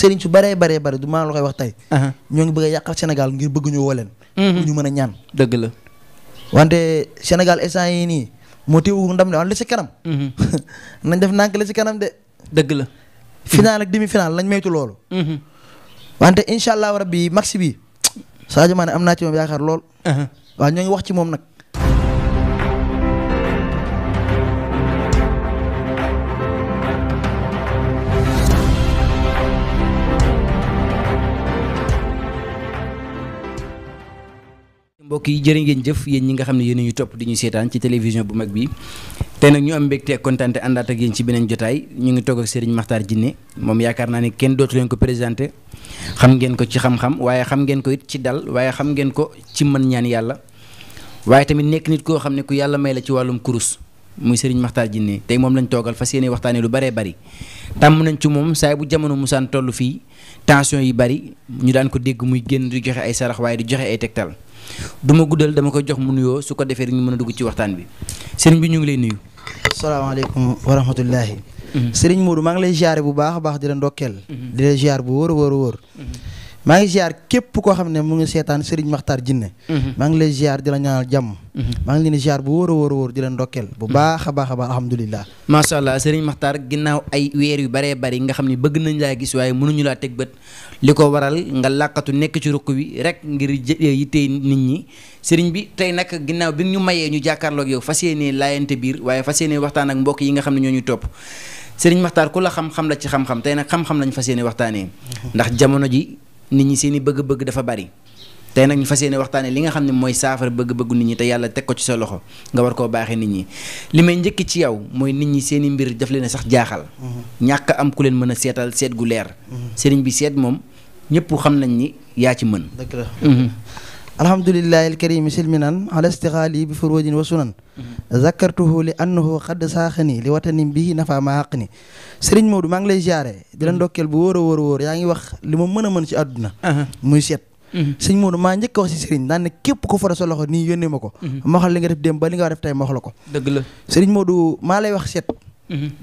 sëriñ su baree bari du maa la koy wax tey. ñoo ngi bëgg a yàqal Sénégal ngir bëgg ñu woo leen. pour ñu mën a ñaan. dëgg la. wante Sénégal instant yii nii moo teewu ndam de wante li si kanam. nañ def nànk li si kanam de. dëgg la. final ak demi final lañ maytu loolu. wante incha allah rabbi max bi Sadio Mané am naa ci moom yaakaar lool. waaw ñoo ngi wax ci moom nag. mbokk yi jërë ngeen jëf yéen ñi nga xam ne yéen ñu topp di ñu seetaan ci télévision bu mag bi tey nag ñu am mbégte ak kontaan te àndaat ak yéen ci beneen jotaay ñu ngi toog ak Serigne Makhtar Djiné moom yaakaar naa ne kenn dootu leen ko présenté xam ngeen ko ci xam-xam waaye xam ngeen ko it ci dal waaye xam ngeen ko ci mën ñaan yàlla waaye tamit nekk nit koo xam ne ku yàlla may la ci wàllum kurus muy Serigne Makhtar Djiné tey moom lañ toogal fas yéene waxtaanee lu baree bari tàmm nañ ci moom saa bu jamono musaan toll fii tension yi bari ñu daan ko dégg muy génn di joxe ay sarax waaye di joxe ay tegtal du ma guddal dama koy jox mu nuyoo su ko defee rek ñu mën a dugg ci waxtaan bi sëriñ bi ñu ngi lay nuyu. asalaamaaleykum wa rahmatullahi. Sëriñ Modou maa ngi lay ziare bu baax a baax di la ndokkeel. di la ziar bu wóor. maa ngi ziar képp koo xam ne mu ngi seetaan Serigne Makhtar Djiné. maa ngi lay ziar di la ñaanal jàmm. maa ngi leen di ziar bu wóor di la ndokkeel bu baax a baax alhamdulilah. macha allah Serigne Makhtar ginnaaw ay weer yu baree bari nga xam ne bëgg nañ laa gis waaye mënuñu laa teg bët li ko waral nga làkkatu nekk ci ruq wi rek ngir yittee nit ñi Serigne bi tey nag ginnaaw bi ñu mayee ñu jàkkaarloog yow fas yéenee laayante biir waaye fas yéenee waxtaan ak mbokk yi nga xam ne ñoo ñu topp Serigne Makhtar ku la xam-xam la ci xam-xam tey nag xam-xam lañ fas yéene waxtaanee ndax jamono ji nit ñi seen i bëgg-bëgg dafa bari tey nag ñu fas yéene waxtaanee li nga xam ne mooy saafara bëgg-bëggu nit ñi te yàlla teg ko ci sa loxo nga war koo baaxee nit ñi li may njëkk ci yow mooy nit ñi seen i mbir daf leen a sax jaaxal ñàkk am ku leen mën a seetal seet gu leer sëriñ bi seet moom ñëpp xam nañ ni yaa ci mën. dëgg la. alhamdulillahi alkarim silminan ala istighali bi furujin wa sunan zakartuhu li annahu xadd saaxani li watanim bihi nafa ma xaq ni Sëriñ Modou maa ngi lay ziare di la ndokkeel bu wóor yaa ngi wax li ma mën a mën ci àdduna muy seet Sëriñ Modou maa njëkk a wax si sëriñ daan ne képp ko fara sa loxo nii yónnee ma ko ma wax li nga def dem ba li nga def tey ma wax la ko dëgg la Sëriñ Modou maa lay wax seet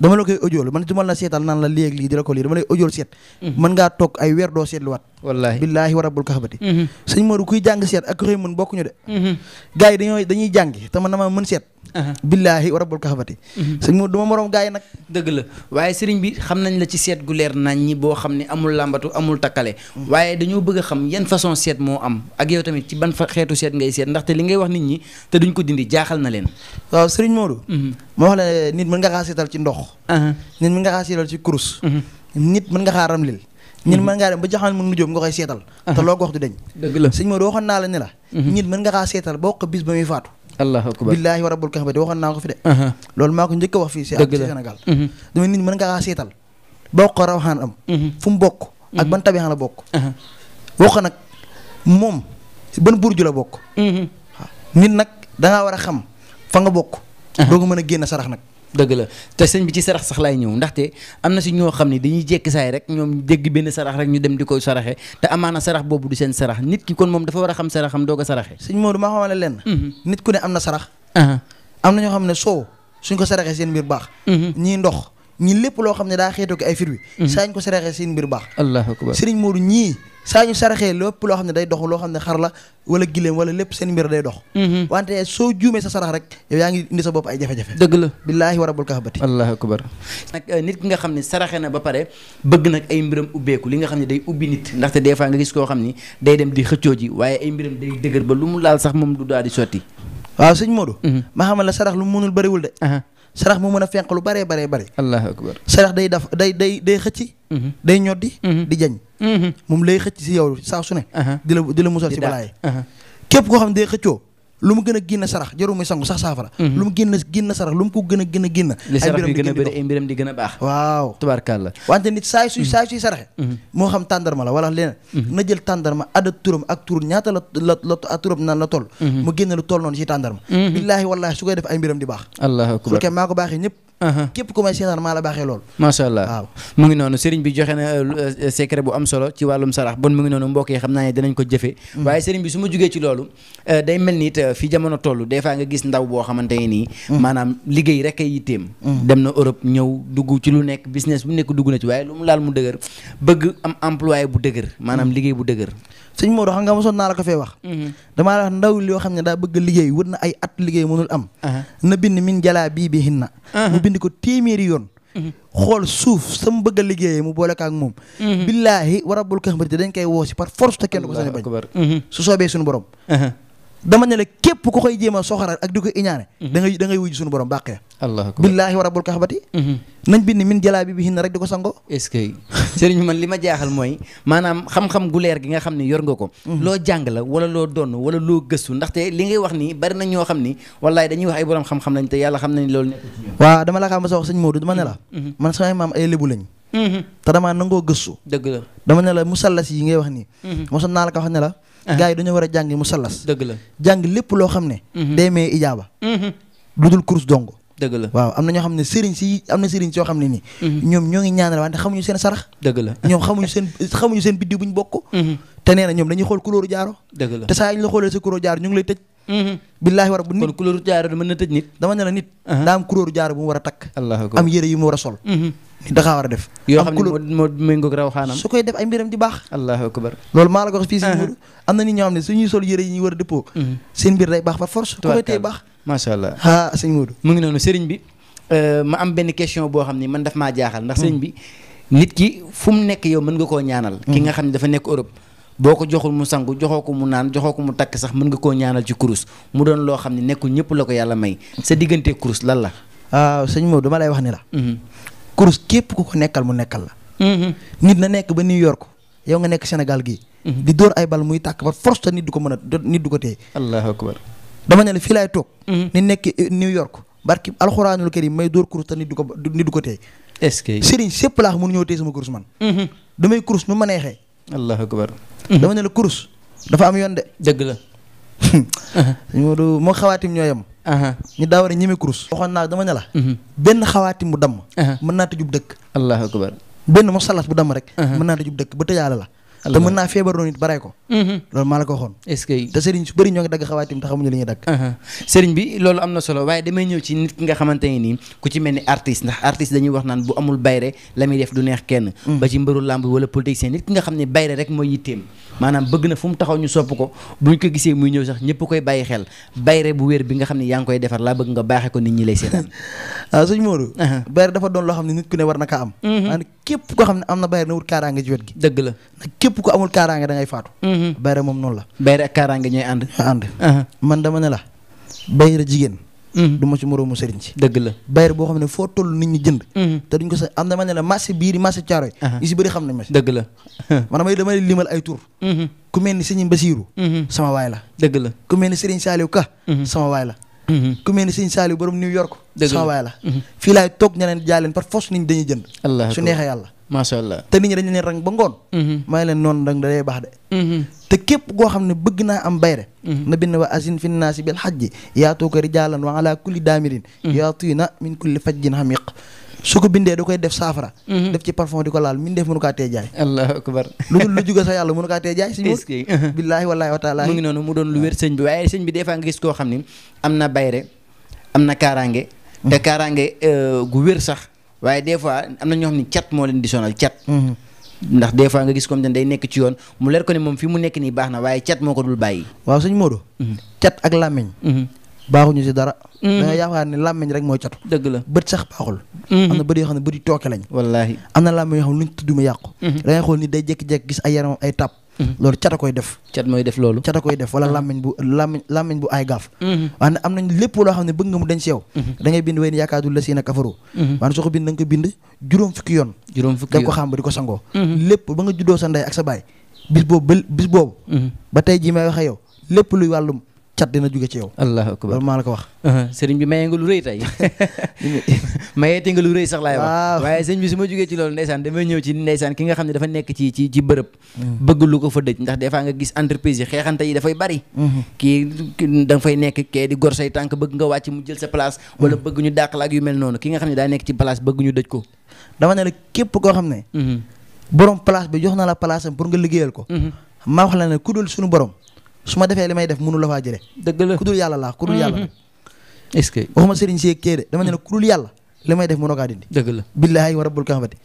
dama la koy audiol man du ma la seetal naan la léegi lii di la ko lii dama lay audiol seet mën ngaa toog ay weer doo seetluwaat wallaahi billaahi wa rabbul kaxbati sëñ Modou kuy jàng seet ak koy mën bokkuñu de gars yi dañuy jàngi te man dama mën seet billaahi wa rabbul kaxbati sëñ Modou duma moroom gars yi nag dëgg la waaye sëriñ bi xam nañ la ci seet gu leer nañ ñi boo xam ne amul làmbatu amul takkale waaye dañoo bëgg a xam yan façon seet moo am ak yow tamit ci ban xeetu seet ngay seet ndaxte li ngay wax nit ñi te duñ ko dindi jaaxal na leen waaw sëriñ Modou ma wax la nit mën nga xaa seetal ci ndox nit mën nga xaa seetal ci kurus nit mën nga xaa ramlil nit mën ngaa dem ba jaxal mën nujóom nga koy seetal te loo ko wax du deñ dëgg la sëñ Modou waxoon naa la ne la nit mën nga xaa seetal ba wax ko bis ba muy faatu allahu akbar billaahi wa rabbul kaxbati waxoon naa ko fi de loolu maa ko njëkk a wax fii si Sénégal dama nit mën nga xaa seetal ba wax ko rawxaan am fu mu bokk ak ban tabixaan la bokk wax ko nag moom ban burju la bokk nit nag dangaa war a xam fa nga bokk doo nga mën a génn sarax nag dëgg la te sëñ bi ci sarax sax laay ñëw ndaxte am na si ñoo xam ne dañuy jekki saay rek ñoom dégg benn sarax rek ñu dem di koy saraxe te amaana sarax boobu du seen sarax nit ki kon moom dafa war a xam saraxam doog a saraxe sëñ Modou maa xamale leen nit ku ne am na sarax am na ñoo xam ne soow suñ ko saraxee seen mbir baax ñii ndox ñii lépp loo xam ne daa xeetoo ko ay fir wi saa ñu ko saraxee seen mbir baax allahu akbar sëriñ Modou ñii saa ñu saraxee lépp loo xam ne day dox loo xam ne xar la wala giléem wala lépp seen mbir day dox wante soo juumee sa sarax rek yow yaa ngi indi sa bopp ay jafe-jafe dëgg la billaahi wa rabbul kaxbati allahu akbar nag nit ki nga xam ne saraxe na ba pare bëgg nag ay mbiram ubbeeku li nga xam ne day ubbi nit ndaxte des fois nga gis koo xam ni day dem di xëccoo ji waaye ay mbiram day dëgër ba lu mu laal sax moom du daal di sotti waaw sëñ Modou ma xamal la sarax lu mu mënul bëriwul de sarax mu mën a fenq lu baree allahu akbar sarax day xëcc day ñoddi di jañ moom lay xëcc si yow saa su ne di la musal si balaay képp koo xam ne day xëccoo lu mu gën a génn sarax jarul muy sangu sax saafara lu mu génn sarax lu mu ko gën a génn li sarax bi gën a bëri ay mbiram di gën a baax waaw tubaarkàlla wante nit saay suy saraxe moo xam tàndarma la wala leneen na jël tàndarma adda turam ak tur ñaata la turam naan la toll mu génn lu toll noonu si tàndarma billaahi wallaahi su koy def ay mbiram di baax allahu akbar su maa ko baaxee ñëpp képp ku may seetaan maa la baaxee loolu. macha allah waaw mu ngi noonu sëriñ bi joxe na secret bu am solo ci wàllum sarax bon mu ngi noonu mbokk yi xam naa ne dinañ ko jëfee waaye sëriñ bi su ma jugee ci loolu day mel ni it fi jamono toll des fois nga gis ndaw boo xamante ne nii maanaam liggéey rek ay yitteem dem na Europe ñëw dugg ci lu nekk business bu nekk dugg na ci waaye lu mu laal mu dëgër bëgg am employé bu dëgër maanaam liggéey bu dëgër. sëñ Modou xam nga mosoon naa la ko fee wax. damaa la wax ndaw li yoo xam ne daa bëgg liggéey wër na ay at liggéey mënul am. na bind min jalaa bii bi hinna mu bind ko téeméeri yoon. xool suuf sama bëgg a liggéeyee mu boole ko ak moom. billaahi wa rabbul kaxbati dañ koy woo si par force te kenn du ko sañ bañ. su soobee suñu borom. dama ne la képp ku koy jéem a soxaral ak di ko iñaane. da ngay wuyu suñu borom bàqee. allah akbar billaahi wa rabbul kaxbati. nañ bind min jalaa bi hinna rek di ko sango. est-ce que sëriñ man li ma jaaxal mooy maanaam xam-xam gu leer gi nga xam ne yor nga ko. loo jàng la wala loo donn wala loo gëstu ndaxte li ngay wax nii bari na ñoo xam ni wallaay dañuy wax ay borom xam-xam lañ te yàlla xam na ni loolu nekk ci ñoom. waaw dama la xam sa wax sëñ Modou dama ne la. man samay maam ay lébu lañ. te damaa nangoo gëstu. dëgg la dama ne la musallas yi ngay wax nii. mosoon naa la ko wax ne la. gars yi dañoo war a jàng musallas. dëgg la jàng lépp loo xam ne. day may ijaaba. lu dul kurus dong. dëgg la waaw am na ñoo xam ne sëriñ si am na sëriñ soo xam ne nii. ñoom ñoo ngi ñaanal wante xamuñu seen sarax. dëgg la ñoom xamuñu seen biddiw buñ bokk. te nee na ñoom dañuy xool couleur jaaro. dëgg la te saa ñu la xoolee sa couleur jaaro ñu ngi lay tëj. billaahi war bu nit kon couleur jaaro mën na tëj nit. dama ne la nit. daa am couleur jaaro bu mu war a takk. allahu akbar am yére yu mu war a sol. nit daxaa war a def. yoo xam ne moo méngoog raw xaanam. su koy def ay mbiram di baax. allahu akbar loolu maa la ko wax fii si Modou am na nit ñoo xam ne suñuy sol yére yi ñuy war a dëppoo. seen mbir day baax par force. ku koy tey baax macha allah sëñ Modou mu ngi noonu sëriñ bi ma am benn question boo xam ni man daf maa jaaxal ndax sëriñ bi nit ki fu mu nekk yow mën nga koo ñaanal ki nga xam ne dafa nekk Europe boo ko joxul mu sangu joxoo ko mu naan joxoo ko mu takk sax mën nga koo ñaanal ci kurus mu doon loo xam ne nekkul ñëpp la ko yàlla may sa diggante kurus lan la. waaw sëñ Modou dama lay wax ni la. kurus képp ku ko nekkal mu nekkal la. nit na nekk ba New York yow nga nekk Sénégal gii. di dóor ay bal muy tàkk ba force te nit du ko mën a nit du ko téye. allahu akbar dama ne la fii laay toog. ni nekk New York barki alxuraanul karim may dóor kurus te nit du ko téye. est-ce que sëriñ sépp laax mënu ñëw téye sama kurus man. damay kurus nu ma neexee. allahu akbar dama ne la kurus dafa am yoon de. dëgg la. moo xawaatim ñoo yem. ñu daa war a ñeme kurus. waxoon naa dama ne la. benn xawaatim bu damm. mën naa tëjub dëkk. allahu akbar benn mosalas bu damm rek. mën naa tëjub dëkk ba tëjaale la. te mën naa feebaroo nit baree ko. loolu maa la ko waxoon. est-ce que te sëriñ su bëri ñoo ngi dagg xawaatim te xamuñu li ñuy dagg. sëriñ bi loolu am na solo waaye damay ñëw ci nit ki nga xamante ne nii ku ci mel ni artiste ndax artiste dañuy wax naan bu amul bayre la muy def du neex kenn. ba ci mbëru làmb wala politicien nit ki nga xam ne bayre rek mooy yitteem maanaam bëgg na fu mu taxaw ñu sopp ko buñ ko gisee muy ñëw sax ñëpp koy bàyyi xel bayre bu wér bi nga xam ne yaa ngi koy defar laa bëgg nga baaxee ko nit ñi lay seetaan. waaw sëñ Modou. bayre dafa doon loo xam ne nit ku ne war na kaa am. maanaam képp koo xam ne am na bayre na wut kaaraange ci wet gi. dëgg la képp ko amul kaaraange da ngay faatu. bayre moom noonu la. bayre ak kaaraange ñooy ànd. man dama ne la bayre jigéen. du ma ci moroomu sëriñ ci. dëgg la bayre boo xam ne foo toll nit ñi jënd. te duñ ko sa am dama ne la marché biir marché Thiaroye. yi si bëri xam nañ ma si. dëgg la man damay limal ay tur. ku mel ni sëñ Basiiru sama waay la. dëgg la ku mel ni Serigne Saliou Ka. sama waay la. ku mel ni Serigne Saliou borom New York. sama waay la. fii laay toog ñeneen jaay leen par force nit ñi dañuy jënd. su neexee yàlla. macha allah te nit ñi dañu leen rang ba ngoon. may leen noonu dang da day baax de. te képp koo xam ne bëgg naa am bayre na bind wa asin fi naasi bil hajji yaatuuka rijaalan wa ala kulli daamirin yaatuuna min kulli fajjin hamiq su ko bindee da koy def saafara. def ci parfum di ko laal min def mënu kaa tee jaay. allahu akbar lu dul lu jóge sa yàlla mënu kaa tee jaay. billaahi wallaahi wa taala mu ngi noonu mu doon lu wér sëñ bi waaye sëñ bi des fois nga gis koo xam ni am na bayre am na kaaraange. te kaaraange gu wér sax waaye des fois am na ñoo xam ni cat moo leen di sonal cat. ndax des fois nga gis comme day nekk ci yoon mu leer ko ne moom fi mu nekk nii baax na waaye cat moo ko dul bàyyi. waaw sëñ Modou. cat ak làmmiñ. baaxuñu si dara. da nga yaakaar ne làmmiñ rek mooy catu. dëgg la bët sax baaxul. am na bët yoo xam ne bët yi tooke lañ. wallaahi am na làmmiñ yoo xam ne luñ tudd mu yàqu. da ngay xool ni day jékki-jékki gis ay yaramam ay tàpp. loolu cat a koy def. cat mooy def loolu. cat a koy def wala làmmiñ bu ay gaaf. waaye am nañ lépp loo xam ne bëgg nga mu dañ si yow. da ngay bind wey ni yaakaar la siina kafaru. maanaam soo ko bind da nga ko bind juróom fukki yoon. da nga ko xam ba di ko sangoo. lépp ba nga juddoo sa ndey ak sa baay bis boobu ba tey jii may waxe yow lépp luy wàllum cat dina jóge ci yow. allahu akbar loolu maa la ko wax. sëriñ bi mayee nga lu rëy tey mayeete nga lu rëy sax laay wax. waaye sëñ bi su ma jógee ci loolu ndeysaan damay ñëw ci ndeysaan ki nga xam ne dafa nekk ci bërëb. bëgg lu ko fa dëj ndax des fois nga gis entreprise yi xeexante yi dafay bari. kii da nga fay nekk kee di gor say tànk bëgg nga wàcc mu jël sa place. wala bëgg ñu dàq la ak yu mel noonu ki nga xam ne daa nekk ci place bëgg ñu dëj ko. dama ne la képp koo xam ne. borom place bi jox na la place am pour nga liggéeyal ko. maa wax la ne ku dul suñu borom su ma defee li may def mënu la faa jëlee. dëgg la ku dul yàlla laa ku dul yàlla nag. est-ce que waxuma sëriñ si kee de dama ne la ku dul yàlla li may def mënoo kaa dindi. dëgg la billaahi wa rabbul kaabati.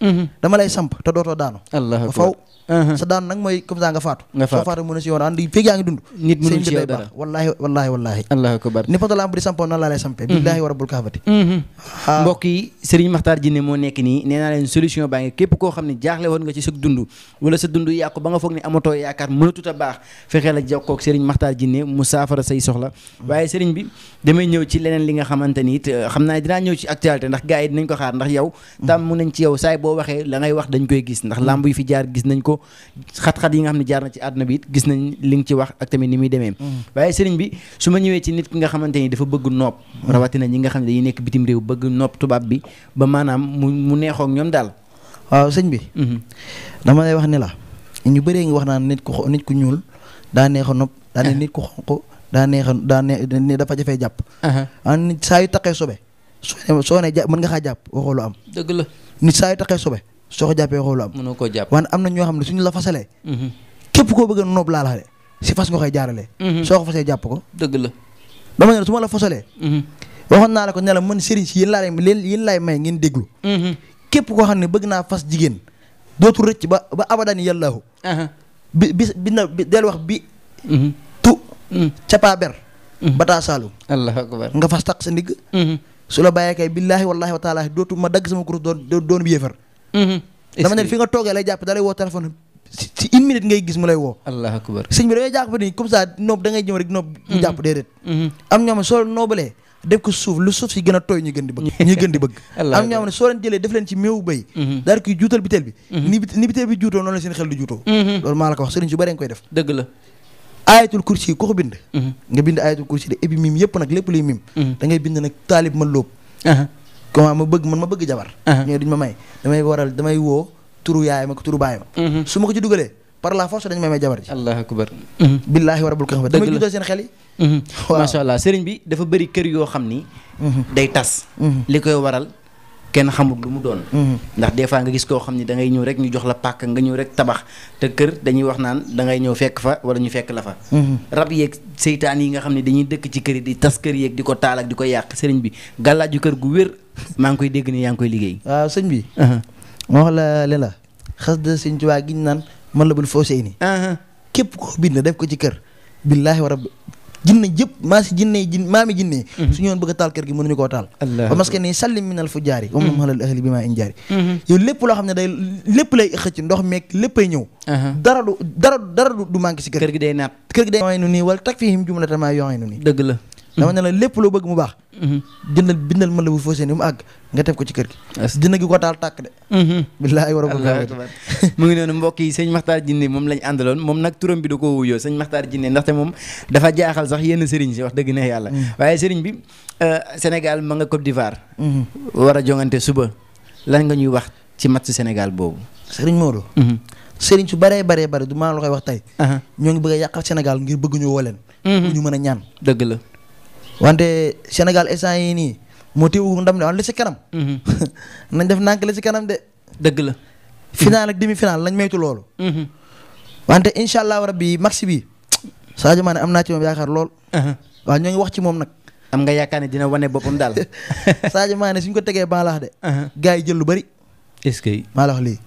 dama lay samp te dootoo daanu. allah faw sa daanu nag mooy comme ça nga faatu. soo faatu mën a si yoon ànd fekk yaa ngi dund. nit mënul ci yow dara wallaahi allahu akbar ni poto lamp di sampoo noonu laa lay sampee. billaahi wa rabbul kaabati. mbokk yi Serigne Makhtar Djiné moo nekk nii nee naa leen solution baa ngi képp koo xam ne jaaxle woon nga ci sa dund wala sa dund yàqu ba nga foog ne amatoo yaakaar mënatut a baax fexee la jokkoo ak Serigne Makhtar Djiné mu saafara say soxla waaye Serigne bi damay ñëw ci leneen li nga xamante ni it xam naa dinaa ñëw ci actualité ndax gars yi dinañ ko xaar ndax yow tam mu nañ ci yow saay boo waxee la ngay wax dañ koy gis ndax lamb yi fi jaar gis nañ ko xat-xat yi nga xam ne jaar na ci àdduna bi it gis nañ li nga ci wax ak tamit ni muy demee waaye Serigne bi su ma ñëwee ci nit ki nga xamante ni dafa bëgg nopp rawatina ñi nga xam ne dañuy nekk bitim réew bëgg nopp tubaab bi ba maanaam mu neexook ñoom daal. waaw sëñ bi. dama lay wax ne la ñu bëree ngi wax naan nit ku ñuul daa neex a nopp daa ne nit ku xonq daa neex dafa jafee jàpp. nit saa yu taqee sobe soo ne mën nga xaa jàpp waxoo lu am. dëgg la nit saa yu taqee sobe soo ko jàppee waxoo lu am. mënoo koo jàpp waaye am na ñoo xam ne suñu la fasalee. képp koo bëgg a nopp laa la de si fas nga koy jaaralee. soo ko fasee jàpp ko. dëgg la dama ne su ma la fasalee. waxoon naa la ko ne la man sëriñ si yéen laay may ngeen déglu. képp koo xam ne bëgg naa fas jigéen dootul rëcc ba abadan yàllaahu. bi na del wax bi. tu. capaa ber. bataa saalum. allahu akbar nga fas taq sa ndigg. su la bàyyee kay billaahi wallaahi wa taalaa dootu ma dagg sama kurus doon bi yéefar. dama ne fi nga toogee lay jàpp da lay woo téléphone si une minute ngay gis mu lay woo. allahu akbar sëñ bi da ngay jàpp ni comme ça noob da ngay ñëw rek noob mu jàpp déedéet. am ñoo xam ne soo noobalee def ko suuf lu suuf si gën a tooy ñu gën di bëgg. am ñoo xam ne soo leen jëlee def leen ci méewu béy. daal koy juutal biteel bi. ni biteel bi juutoo noonu la seen xel di juutoo. loolu maa la ko wax sëriñ su bari nga koy def. dëgg la. ayatul kursi yi ku ko bind. nga bind ayatul kursi de et puis mim yëpp nag lépp luy mim. da ngay bind nag taalib ma lóob. comment ma bëgg jabar. ñooy duñ ma may damay woo turu yaay ma ko turu baay ma. su ma ko ci dugalee par la force dañ may jabar ji. allahu akbar. billaahi wa rabbul kaaba damay juutal seen xel yi. macha allah sëriñ bi dafa bëri kër yoo xam ni. day tas. li koy waral kenn xamul lu mu doon. ndax des fois nga gis koo xam ni da ngay ñëw rek ñu jox la pàkk nga ñëw rek tabax te kër dañuy wax naan da ngay ñëw fekk fa wala ñu fekk la fa. rab yeeg seytaan yi nga xam ne dañuy dëkk ci kër yi di tas kër yeeg di ko taal ak di ko yàq sëriñ bi gàllaaju kër gu wér maa ngi koy dégg ni yaa ngi koy liggéey. waaw sëñ bi. ma wax la leen la xas de sëñ Tuubaa gi ñu naan man la bul foosee nii. képp koo bind def ko ci kër. billaahi wa rabbi jinne yëpp maami jinne su ñëwoon bëgg a taal kër gi mënuñu koo taal. ba parce que nii sallim minal fujjaari wam nam xalal ahli bi maa in jaari. yow lépp loo xam ne day lépp lay xëcc ndox meeg léppay ñëw. dara du manqué si kër gi day naat. kër gi day yooy nu nii wala tak fihim jumlatan maa yooy nu nii. dëgg la. dama ne la lépp loo bëgg mu baax. bindal ma la bu foosee ni mu àgg nga def ko ci kër gi. dina gi ko taal tàkk de. billaahi war a mu ngi noonu mbokk yi sëñ Makhtar Djiné moom lañ àndaloon moom nag turam bi da ko wuyoo sëñ Makhtar Djiné ndaxte moom dafa jaaxal sax yenn sëriñ si wax dëgg neex yàlla. waaye sëriñ bi Sénégal ma nga Côte d'Ivoire. war a jongante suba lan nga ñuy wax ci match Sénégal boobu. sëriñ Modou. sëriñ su baree du maa la koy wax tey. ñoo ngi bëgg a yàqal Sénégal ngir bëgg ñu woo leen. ñu mën a ñaan. dëgg la. wante Sénégal instant yii nii moo teewu ndam ne wante li si kanam. nañ def nànk li si kanam de. dëgg la. final ak demi final lañ maytu loolu. wante incha allah rabbi maxi bi Sadio Mané am naa ci moom yaakaar lool. waaw ñoo ngi wax ci moom nag. am nga yaakaar ne dina wane boppam daal. Sadio Mané suñ ko tegee ban laax de. gars yi jël lu bari. est-ce que maa la wax lii.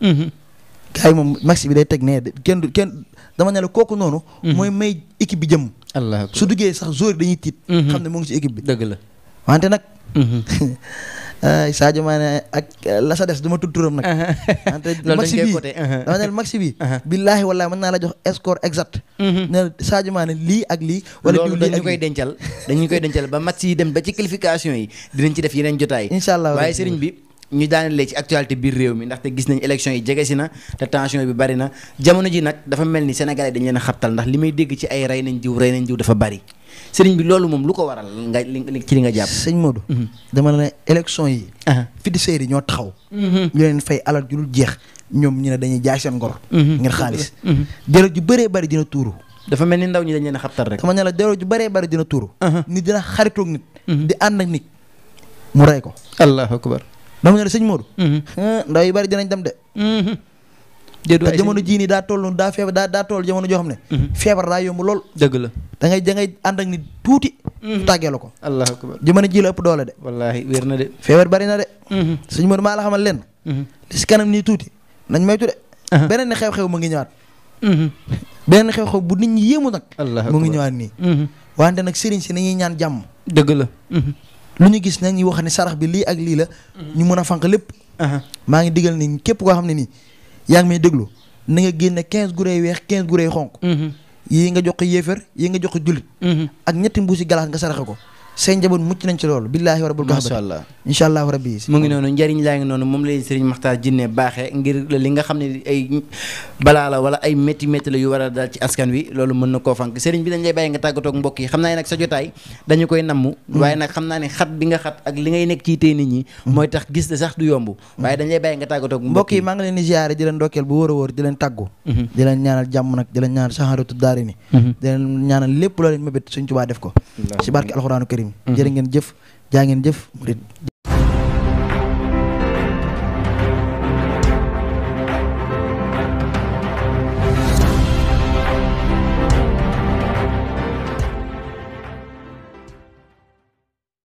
gars yi moom maxi bi day teg nee kenn dama ne la kooku noonu. mooy may équipe bi jëm. allah su duggee sax joueur dañuy tiit. xam ne mu ngi ci équipe bi. dëgg la wante nag. Sadio Mané ak la sa des dama tudd turam nag. wante maxi bi dama ne la maxi bi. billaahi wallaahi mën naa la jox score exact. ne Sadio Mané lii ak lii. wala loolu dañu koy dencal ba match yi dem ba ci qualification yi dinañ ci def yeneen jotaay. incha allah waaye sëriñ bi. ñu daanelee ci actualité biir réew mi ndaxte gis nañ élection yi jege si na te tension bi bari na jamono ji nag dafa mel ni Sénégalais dañ leen a xabtal ndax li may dégg ci ay rey nañ diw dafa bari sëriñ bi loolu moom lu ko waral nga ci li nga jàpp. sëñ Modou. dama la ne élection yi. féticheurs yi ñoo taxaw. ñu leen fay alal ju dul jeex ñoom ñu ne dañuy jaay seen ngor. ngir xaalis. deret ju bëree bëri dina tuuru. dafa mel ni ndaw ñi dañ leen a xabtal rek. dama ne la deret ju bëree bëri dina tuuru. nit dina xaritoog nit. di ànd ak nit mu rey ko. allahu akbar. dama ne la sëñ Modou. ndaw yu bëri dinañ dem de. te jamono jii nii daa toll jamono joo xam ne. feebar daa yomb lool. dëgg la da ngay ànd ak nit tuuti. tàggee la ko. allahu akbar. jamono ji la ëpp doole de. wallaahi wér na de. feebar bari na de. sëñ Modou maa la xamal leen. li si kanam nii tuuti nañ moytu de. beneen xew-xew mu ngi ñëwaat. beneen xew-xew bu nit ñi yéemu nag. mu ngi ñëwaat nii. wante nag sëriñ si nañuy ñaan jàmm. dëgg la. lu ñu gis nañuy wax ne sarax bi lii ak lii la. ñu mën a fanq lépp. maa ngi digal ni képp koo xam ne nii yaa ngi may déglu na nga génne 15 gurey weex 15 gurey xonq. yii nga jox ko yéefar yii nga jox ko jullit. ak ñetti mbuusi galaas nga saraxe ko. seen njaboot mucc nañ ci loolu billaahi wa rabbul macha allah incha allahu rabbi mu ngi noonu njëriñ laa ngi noonu moom lay Serigne Makhtar Jinne baaxee ngir li nga xam ne ay balaa la wala ay métti la yu war a daal ci askan wi loolu mën na koo fànk Serigne bi dañ lay bàyyi nga tàggatoo ak mbokk yi xam naa ne nag sa jotaay dañu koy namm waaye nag xam naa ne xat bi nga xat ak li ngay nekk ci tey nit ñi mooy tax gis la sax du yomb waaye dañ lay bàyyi nga tàggatoo ak mbokk yi maa ngi leen di ziare di leen ndokkeel bu wóor a wóor di leen tàggu di leen ñaanal jàmm nag di leen ñaanal saxaaratu daari ni di leen ñaanal lépp loo leen mébét Sëñ Tuubaa def ko ci barke alxuraanu karim jërë ngeen jëf jaa ngeen jëf murid